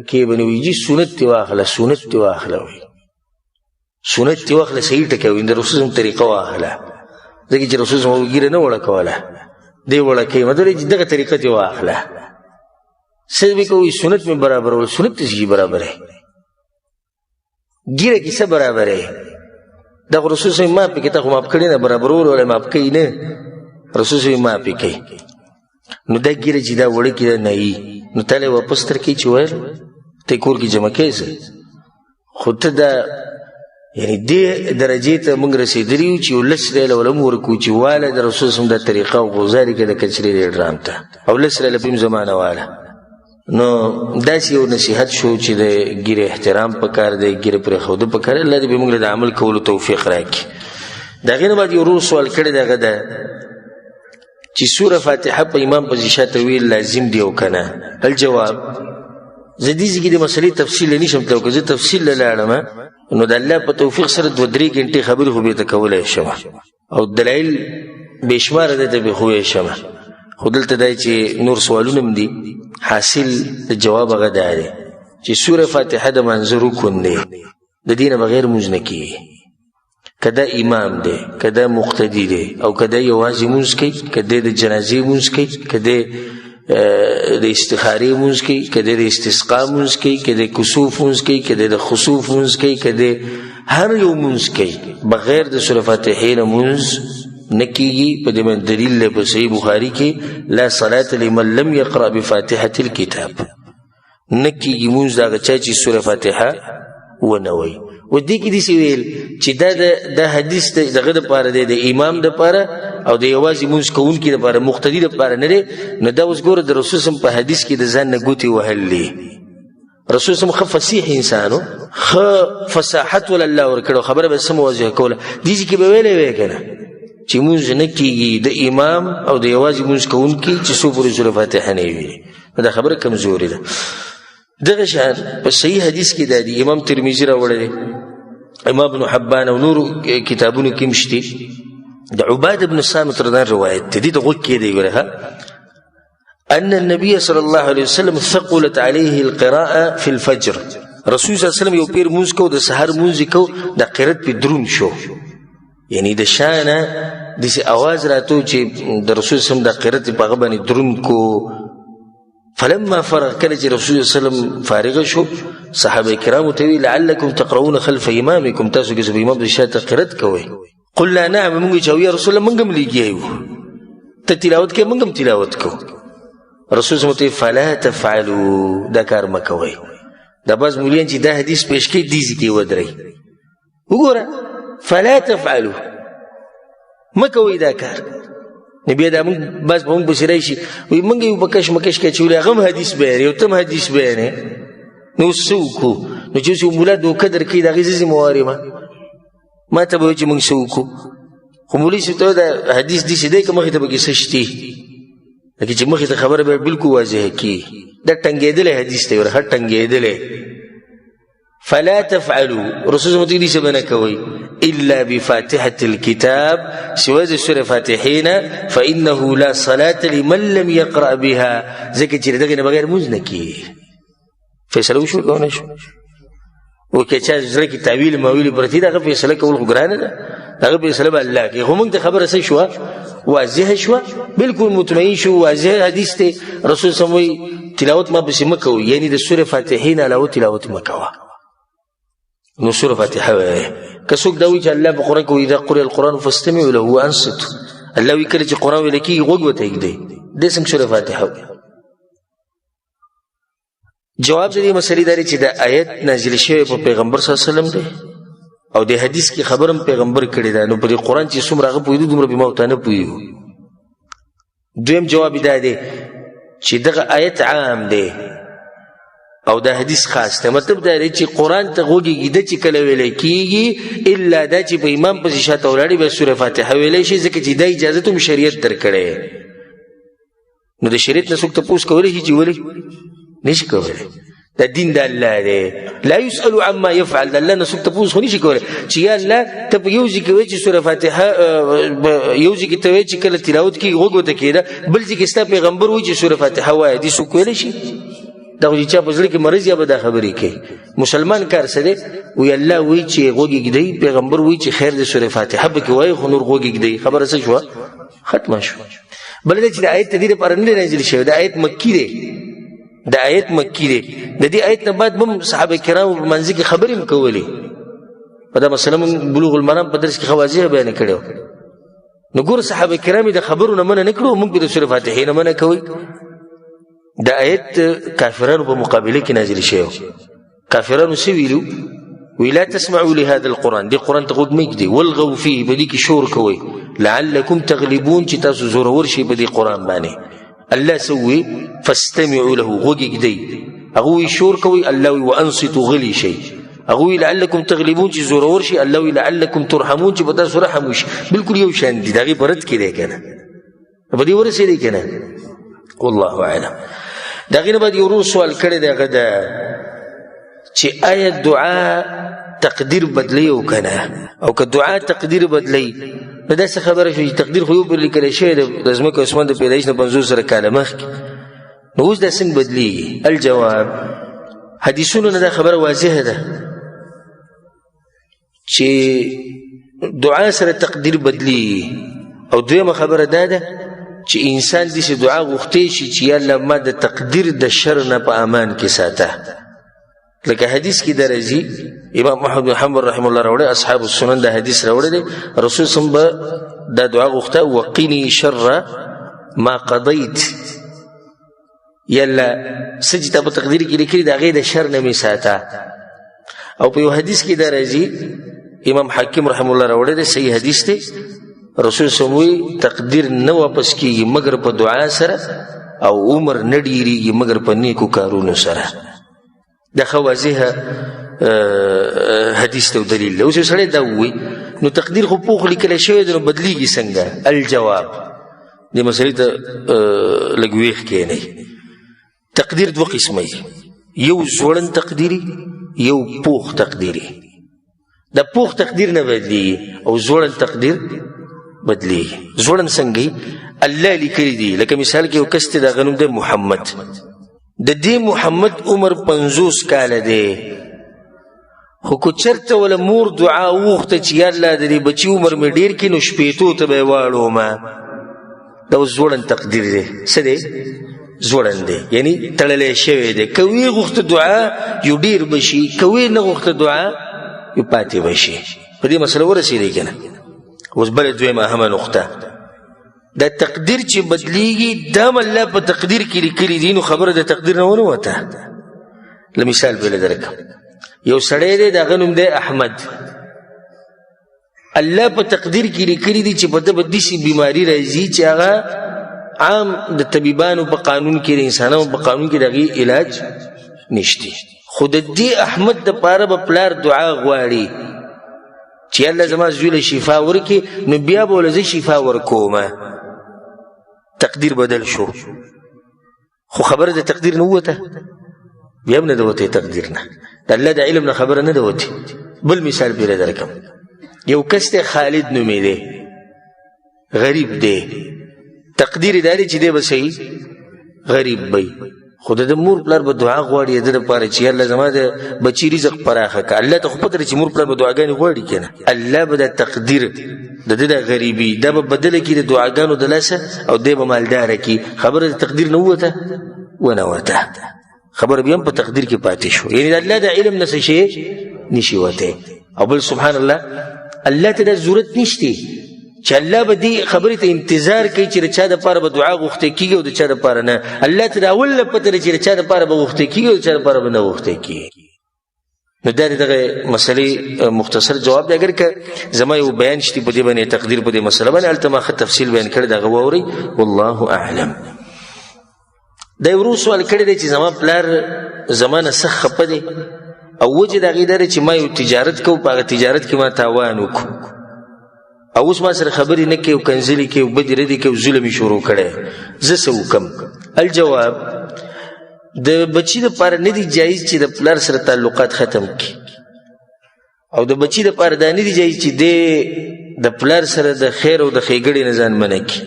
کې به نه وي، جي سنت دې واخله، سنت دې واخله، وایي سنت دې واخله، صحیح ټکی وایي، د رسول صم طریقه واخله، ځکه چې رسول صم ږیره نه وړه کوله، دی وړه کوي، مطلب چې دغه طریقه دې واخله. څه به کوي؟ سنت مې برابرول، سنت څه شي برابرې؟ ږیره کې څه برابرې؟ دا خو رسول صم معاف کړي، ته خو معاف کړې نه، برابرول ولا معاف کوي نه، رسول صم معاف کوي. نو دا ږیره چې دا وړه کې ده نه یي، نو ته له واپس تر کې چې ویل ته کور کې جمع کوې څه؟ خو ته دا یعنی دې درجې ته موږ رسېدلي یو چې یو لس ریاله وله هم ورکړو چې واله د رسول صم دا طریقه او غوځارې کې د کچرې دې ډرام ته، او لس ریاله په زمانه واله. نو داسې یو نصیحت شو چې د ږیرې احترام پکار دی، ږیرې پرېښودو پکار دی. الله دې به موږ له د عمل کولو توفیق راکړي. د هغې نه بعد یو ورور سوال کړی دی، هغه ده چې سوره فاتحه په امام پسې شاته ویل لازم دی او که نه؟ الجواب زه دې ځای کې د مسلې تفصیل نه شم تللی، که زه تفصیل له لاړم نو د الله په توفیق سره دوه درې ګنټې خبرې خو بېرته کولی شم او دلایل بېشماره دی ته به خو ویلی شم، خو دلته دی چې نور سوالونه هم دي. حاصل د جواب هغه دا دی چې سوره فاتحه د لمانځه رکن دی، د دې نه بغیر لمونځ نه کېږي. که دا امام دی، که دا مقتدي دی، او که دا یوازې لمونځ کوي، که دی د جنازې لمونځ کوي، که دی د استخارې لمونځ کوي، که دی د استسقا لمونځ کوي، که دی کسوف لمونځ کوي، که دی د خسوف لمونځ کوي، که دی هر یو لمونځ کوي، بغیر د سوره فاتحې نه لمونځ نه کېږي. په دې باندې دلیل دی په صحیح بخاري کې، لا صلاة لمن لم يقرأ بفاتحة الكتاب، نه کېږي لمونځ د هغه چا چې سوره فاتحه ونه وایي. و دې کې داسې ویل چې دا د حدیث د دغه دپاره دی، د امام دپاره او د یوازې لمونځ کوونکي دپاره، مقتدي دپاره نه دی. نو دا اوس ګوره د رسول سم په حدیث کې د ځان نه ګوتې وهل دي. رسول سم ښه فصیح انسان و، ښه فصاحت ول الله ورکړی، خبره به سمه واضح کوله. دې ځای کې به ویلی وی که نه چې لمونځ نه کېږي د امام او د یوازې لمونځ کوونکي چې څو پورې سوره فاتحه نه وي. نو دا خبره کمزورې ده. دغه شان په صحیح حدیث کې دا دی، امام ترمذي راوړی دی، امام ابن حبان او نورو کتابونو کې هم شته، د عباد بن صامت رضی الله روایت دی، دې ته غوږ کېږدئ ګوره. ها، أن النبي صلى الله عليه وسلم ثقلت عليه القراءة في الفجر. رسول صلی الله علیه وسلم یو پیر مونځ کو، د سحر مونځ کو، د قرت په درون شو، یعنی د شانه داسې اواز راتو چې د رسول صلی الله علیه وسلم د قرت په هغه باندې درون کو. فلما فرغ، کله چې رسول صلی الله علیه وسلم فارغ شو، صحابه کرامو ته ویل لعلکم تقرؤون خلف امامکم، تاسو کې څه امام د شاته قرت کوئ؟ قلنا نعم، موږ چې یا رسول الله موږ هم لګیا یو، ته تلاوت کوې موږ هم تلاوت کوو. رسول صلی الله علیه وسلم فلا تفعلوا، دا کار مه کوئ. دا بعض مولیان چې دا حدیث پیش کوي دې ځای کې ودرئ، وګوره فلا تفعلوا، مه کوئ دا کار. نو بیا دا موږ بس په موږ پسې راشي، وایي موږ یو په کشمکش کې اچولي، هغه هم حدیث بیانوي او ته هم حدیث بیانوې، نو اوس څه وکړو؟ نو چې اوس یو ملا دوکه درکوي د هغې زه ذمهوار یم، ما ته به وایي چې موږ څه وکړو؟ خو مولوي صاحب ته دا حدیث داسې دی که مخې ته پکې څه شتي، لکه چې مخې ته خبره به بالکل واضحه کړي. دا ټنګېدلی حدیث دی، ورښه ټنګېدلی. فلا تفعلوا، رسول الله دې څه نه کوي الا بفاتحه الكتاب، سوى د سوره فاتحې نه، فانه لا صلاه لمن لم يقرأ بها، ځکه چې دغه نه بغیر مونځ نه کیږي. فیصله وشو که ونه شو؟ او که چا زړه کې تاویل ماویل پرتې ده، هغه فیصله کول خو ګرانه ده، هغه فیصله به الله کوي. خو موږ ته خبره څه شوه؟ واضحه شوه، بالکل مطمئن شو، واضح حدیث دی. رسول سم وایي تلاوت ما پسې مه کوئ، یعنې د سورې فاتحې نه علاوه تلاوت مه کوه. نو سورة فاتحة وایي. که څوک دا وایي چې الله په قرآن کې وایي اذا قرئ القرآن فاستمعوا له وانصتوا، الله وایي کله چې قرآن ویل کېږي غوږ ورته ږدئ، دی څنګه سورة فاتحه وایي؟ جواب د دې مسلې دا دی چې د آیت نازل شوی په پیغمبر صلی الله علیه وسلم دی، او د حدیث کې خبر هم پیغمبر کړې ده، نو په دې قرآن چې څومره هغه پوهېدو دومره به ما ورته نه پوهېږو. دویم جواب دا دی چې دغه آیت عام دی او دا حدیث خاص دی. مطلب دا دی چې قرآن ته غوږ ږده چې کله ویلی کېږي، الا دا چې په امام پسې شاته ولاړې بیا سوره فاتحه ویلی شي، ځکه چې دا اجازه هم شریعت درکړی. نو د شریعت نه څوک تپوس کولی شي چې ولې نشي کولی؟ دا دین د الله دی، لا یسأل عما یفعل، د الله نه څوک تپوس خو نشي کولی چې یا الله ته په یو ځای کې وایې چې سوره فاتحه، یو ځای کې ته وایې چې کله تلاوت کېږي غوږ ورته کښېږده، بل ځای کې ستا پیغمبر وایي چې سوره فاتحه وایه، دې څوک ویلی شي؟ دا خو چې چا په زړه کې مرض یا به دا خبرې کوي. مسلمان کار څه دی؟ وایي الله وایي چې غوږ یې ږدئ، پیغمبر وایي چې خیر دی سوره فاتحه پکې وایي، خو نور غوږ یې ږدئ. خبره څه شوه؟ ختمه شوه. بل دا چې د آیت د دې لپاره نه دی نازل شوی، د آیت مکي دی، د آیت مکي دی. د دې آیت نه بعد هم صحابه کرامو په منځ کې خبرې هم کولې. په دا مسله موږ بلوغ المرام په درس کې ښه واضح بیان کړې وه. نو ګور صحابه کرام یې د خبرو نه منع نه کړو، موږ به د سورې فاتحې نه منع کوي. د آیت کافرانو په مقابله کې نازل شوی. کافرانو څه ویلو؟ وی لا تسمعوا لهذا القرآن، دې قرآن ته غوږ مه ږدئ، والغوا فيه، په دې کې شور کوئ، لعلکم تغلبون، چې تاسو زورور شئ په دې قرآن باندې. الله څه ووایي؟ فاستمعوا له، غوږ یې ږدئ. هغه وایي شور کوئ، الله وایي وانصتوا، غلي شئ. هغه وایي لعلکم تغلبون، چې زورور شئ. الله وایي لعلکم ترحمون، چې په تاسو رحم وشي. بالکل یو شان دي، د هغې په رد کې دی که نه، په دې ورسېدی که نه؟ والله اعلم. د هغې نه بعد یو ورور سوال کړی دی، هغه ده چې آیا دعا تقدیر بدلی او که نه؟ او که دعا تقدیر بدلی، نو داسې خبره شوه چې تقدیر خو یو پر لیکلی شوی دی د ځمکې اسمان د پیدایش نه 50,000 کاله مخکې، نو اوس دا څنګه بدلیږي؟ الجواب، حدیثونو نه دا خبره واضحه ده چې دعا سره تقدیر بدلیږي. او دویمه خبره دا ده چې انسان داسې دعا غوښتی شي چې یا الله ما د تقدیر د شر نه په امان کې ساته. لکه حدیث کې دا راځي، امام احمد بن حنبل رحمه الله راوړی، اصحاب السنن دا حدیث راوړی دی، رسول صم به دا دعا غوښته، وقیني شر ما قضیت، یا الله څه چې تا په تقدیر کې لیکلي د هغې د شر نه مې ساته. او په یو حدیث کې دا راځي، امام حاکم رحمه الله راوړی دی، صحیح حدیث دی، رسول صم وایي تقدیر نه واپس کیږي مګر په دعا سره، او عمر نه ډیریږي مګر په نیکو کارونو سره. دا ښه واضح حدیث ته دلیل دی. اوس یو سړی دا ووایي نو تقدیر خو پوخ لیکلی شوی دی، نو بدلیږي څنګه؟ الجواب، دې مسلې ته لږ ویښ کښېنئ. تقدیر دوه قسمه دی، یو ځوړند تقدیري، یو پوخ تقدیري. د پوخ تقدیر نه بدلیږي او ځوړند تقدیر بدلیږي. ځوړند څنګه؟ الله لیکلی دی، لکه مثال کې یو کس دی، د هغه نوم دی محمد، د دې محمد عمر 50 کاله دی، خو که چېرته وله مور دعا وغوښته چې یا الله د دې بچي عمر مې ډېر کړي، نو 60 ته به یې واړومه. دا اوس ځوړند تقدیر دی. څه دی؟ ځوړند دی، یعنی تړلی شوی دی. که ویې غوښته دعا یو ډېر به شي، که ویې نه غوښته دعا یو پاتې به شي. په دې مسله ورسېدی که نه؟ اوس بله دویمه اهمه نقطه، دا تقدیر چې بدلیږي دا هم الله په تقدیر کې لیکلي دي، نو خبره د تقدیر نه ونه وته. له مثال به درکړم، یو سړی دی، د هغه نوم دی احمد، الله په تقدیر کې لیکلي دي چې په ده به داسې بیماري راځي چې هغه عام د طبیبانو په قانون کې، د انسانانو په قانون کې د هغې علاج نشته، خو د دې احمد دپاره به پلار دعا غواړي. چې الله زما زوی له شفا ورکړي نو بیا به له زه شفا ورکوم. تقدیر بدل شو، خو خبره د تقدیر نه ووته، بیا هم نه ده وتې تقدیر نه، د الله د علم نه خبره نه ده وتې. بل مثال پرې درکم. یو کس دی خالد نومېدی، غریب دی، تقدیر یې دا دی چې دی به صحیح غریب وي، خو د ده مور پلار به دعا غواړي د ده لپاره چې الله زما د بچي رزق پراخه کړه. الله ته خو پته ده چې مور پلار به دعاګانې غواړي که نه، الله به د تقدیر د ده د غریبي دا به بدله کړي د دعاګانو د لاسه او دی به مالداره کړي. خبره د تقدیر نه ووته ونه وته، خبره بیا هم په تقدیر کې پاتې شو، یعنې د الله د علم نه څه شی نشي وتی. او بل سبحان الله، الله ته دا ضرورت نشته چې الله به دې خبرې ته انتظار کوي چې د چا دپاره به دعا غوښتی کېږي او د چا دپاره نه. الله ته د اول نه پته ده چې د چا دپاره به غوښتی کېږي او د چا دپاره به نه غوښتی کېږي. نو دا د دغه مسلې مختصر جواب دی. اګر که زما یو بیان شته په دې باندې تقدیر په دې مسله باندې، هلته ما ښه تفصیل بیان کړی، دغه واورئ، والله اعلم. دا یو ورور سوال کړی دی چې زما پلار زما نه سخت خفه دی او وجه د هغې دا دی چې ما یو تجارت کوو، په هغه تجارت کې ما تاوان وکړو او اوس ما سره خبرې نه کوي او کنځلې کوي او بدې ردې کوي او ظلم یې شروع کړی، زه څه وکړم؟ الجواب، د بچي دپاره نه دي جایز چې د پلار سره تعلقات ختم کړي، او د بچي دپاره دا نه دي جایز چې دی د پلار سره د خیر او د ښېګړې نه ځان منع کړي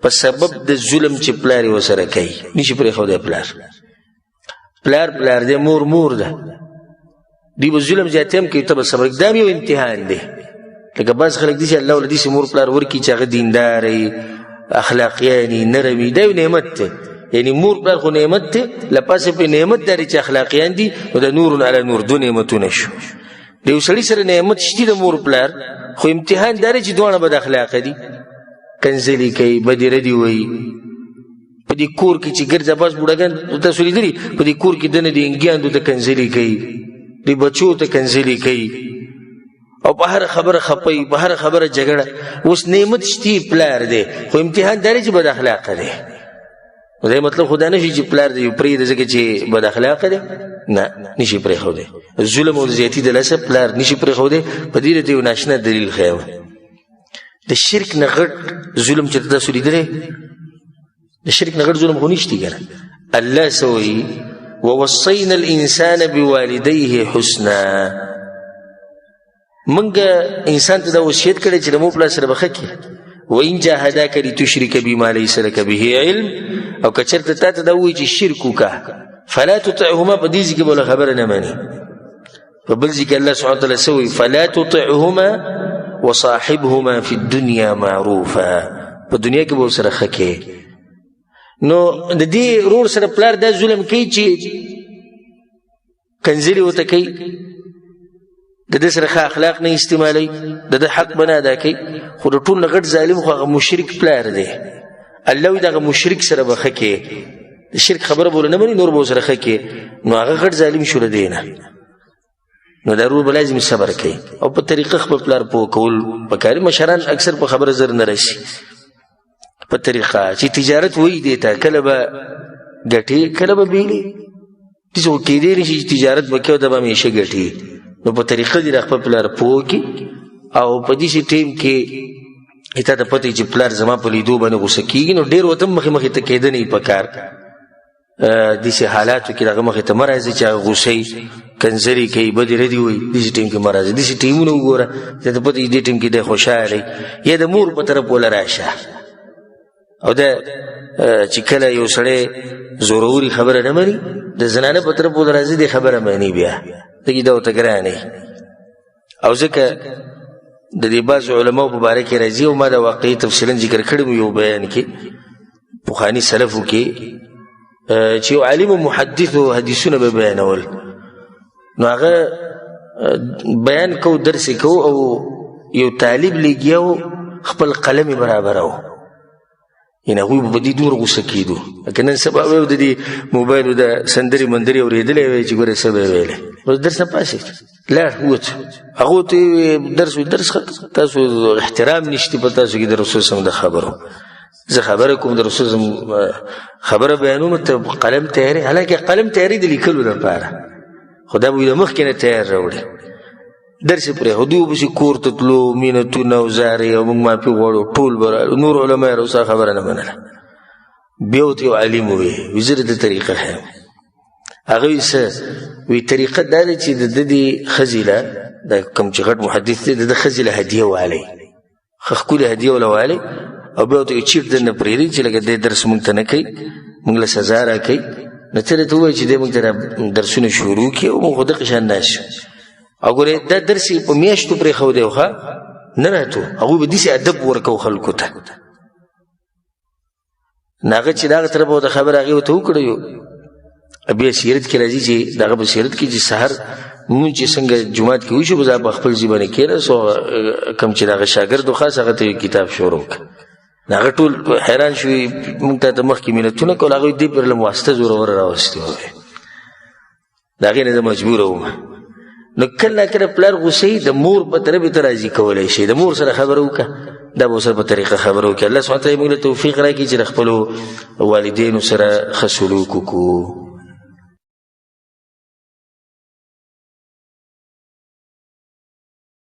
په سبب د ظلم چې پلار یې ورسره کوي. نشي پرېښودی پلار، پلار پلار دی، مور مور ده، دوی به ظلم زیاتی هم کوي، ته به صبر کوې. دا هم یو امتحان دی. لکه بعض خلک دي چې الله له داسې مور پلار ورکړي چې هغه دیندار وي، اخلاقیان وي، نرم وي، دا یو نعمت دی. یعنی مور پلار خو نعمت دی، له پاسه پرې نعمت دا دی چې اخلاقیان دي، نو د نور علی نور دوه نعمتونه شو. د یو سړي سره نعمت شتي د مور پلار، خو امتحان دا دی چې دواړه بد اخلاقه دي، کنځلې کوي، بدې ردې وایي. په دې کور کې چې ګرځه بس بوډاګان تاسو لیدلي، په دې کور کې دننه د انګیاندو ته کنځلې کوي، د بچو ته کنځلې کوي، او په هره خبره خپه وي، په هره خبره جګړه. اوس نعمت شتي پلار دی، خو امتحان دا دی چې بد اخلاقه دی. نو دا مطلب خو دا نه شي چې پلار دی پرېږده ځکه چې بد اخلاقه دی، نه نشي پرېښودی. ظلم او زیاتي د لاسه پلار نشي پرېښودی. په دې ته یو ناشنا دلیل ښیم. د شرک نه غټ ظلم چې تاسو لیدلی، د شرک نه غټ ظلم خو نشته که نه. الله څه وایي؟ ووصینا الانسان بوالديه حسنا. مونږ انسان ته دا وصیت کړی چې د مور پلار سره به ښه کړي. وان جاهداک لتشرک بما ليس لك به علم، او که چېرته تا ته دا ووایي چې شرک وکړه، فلا تطعهما، په دې ځای کې به له خبره نه مني. په بل ځای کې الله سبحانه وتعالی څه وایي؟ فلا تطعهما وصاحبهما في الدنيا معروفا، په دنیا کې به ورسره ښه کړې. نو د دې ورور سره پلار دا ظلم کوي چې کنځلې ورته کوي، د ده سره ښه اخلاق نه استعمالوي، د ده حق به نه ادا کوي. خو د ټول نه غټ ظالم خو هغه مشرک پلار دی. الله وایي دغه مشرک سره به ښه کړې، د شرک خبره به نه مني، نور به ورسره ښه کړې، نو هغه غټ ظالم شو له دې نه. نو دا ورور به لازم صبر کوي او په طریقه خپل پلار پوه کول پکاري. مشران اکثر په خبره زر نه رسي، په طریقه چې تجارت وایي دی ته کله به ګټې کله به بیلې، داسې خو کېدی نه شي چې تجارت به کوې او دا به همیشه ګټې. نو په طریقه دې خپل پلار پوه کړي او په داسې ټایم کې تا ته پته چې پلار زما په لیدو باندې غوسه کېږي، نو ډېر ورته مخې مخې ته کېده نه په کار. داسې حالاتو کې د هغه مخې ته مه راځي چې هغه غوسه وي، کنځلې کوي، بدې ردې وایي، داسې ټایم کې مه راځي. داسې ټیمونه وګوره چې ته پته دې ټایم کې دی خوشحاله یا د مور په طرف وله راشه. او دا چې کله یو سړی زوروري خبره نه مني، د زنانه په طرف وله راځي، دې خبره مني، بیا دغې دا ورته ګرانه. او ځکه د دې بعض علماو په باره کې راځي، او ما دا واقعي تفصیلا ذکر کړی مو یو بیان کې پخواني سلفو کې، چې یو عالم او محدث او حدیثونه به بیانول، نو هغه بیان کو، درس کو، او یو طالب لګیا و خپل قلم یې برابرو. یعنې هغوی به په دې دومره غوسه کېدو، لکه نن سبا به د دې موبایلو د سندرې مندرې اورېدلی وی چې ګوره څه به یې ویلی. اوس درس نه پاڅېد، لاړ ووت، هغو ته یې درس وی، درس ختم، تاسو احترام نشته په تاسو کې د رسول سم د خبرو، زه خبره کوم د رسول سم خبره بیانوم، ته قلم تیارې، حالانکه قلم تیارې د لیکلو لپاره، خو دا به د مخکې نه تیار راوړي. درس یې پرېښود. دوی پسې کور ته تلو، مینتونه او زارې او موږ معافي غواړو، ټول به رالو. نور علما یې راوسته خبره نه منله. بیا ورته یو عالم وویل، وایي زه درته طریقه ښیم. هغه وایي څه؟ وایي طریقه دا ده چې د ده دې ښځې له، دا کوم چې غټ محدث دی، د ده ښځې له هدیه والی، ښه ښکلې هدیه وله والی، او بیا ورته چیرته دننه پرېږدي چې لکه دی درس موږ ته نه کوي، موږ له سزا راکوي، نو ته راته ووایه چې دی موږ ته درسونه شروع کړي او موږ خو دغه شان ناست یو. او ګورې دا درس یې په میاشتو پرېښودی و، ښه نه راتو، هغوی به داسې ادب ورکوو خلکو ته. نو هغه چې دغه طرف ورته خبره هغې ورته وکړه، یو بیا سیرت کې راځي چې دغه په سیرت کې چې سهار مونږ چې څنګه جومات کې وشو، بس په خپل ځای باندې کښېناست او کوم چې دغه شاګرد و خاص هغه ته یو کتاب شروع کړ. هغه ټول حیران شوي، مونږ ته مخکې مینتونه کول، هغوی دې پر له واسطه زورور راوستي وو، د هغې نه زه مجبور وم. نو کله کله پلار غوسه د مور په طرف ته راضي کولی شي، د مور سره خبره وکړه، دا به سره په طریقه خبره وکړي. الله سبحانه وتعالی موږ له توفیق راکړي چې د خپلو والدینو سره ښه سلوک وکړو.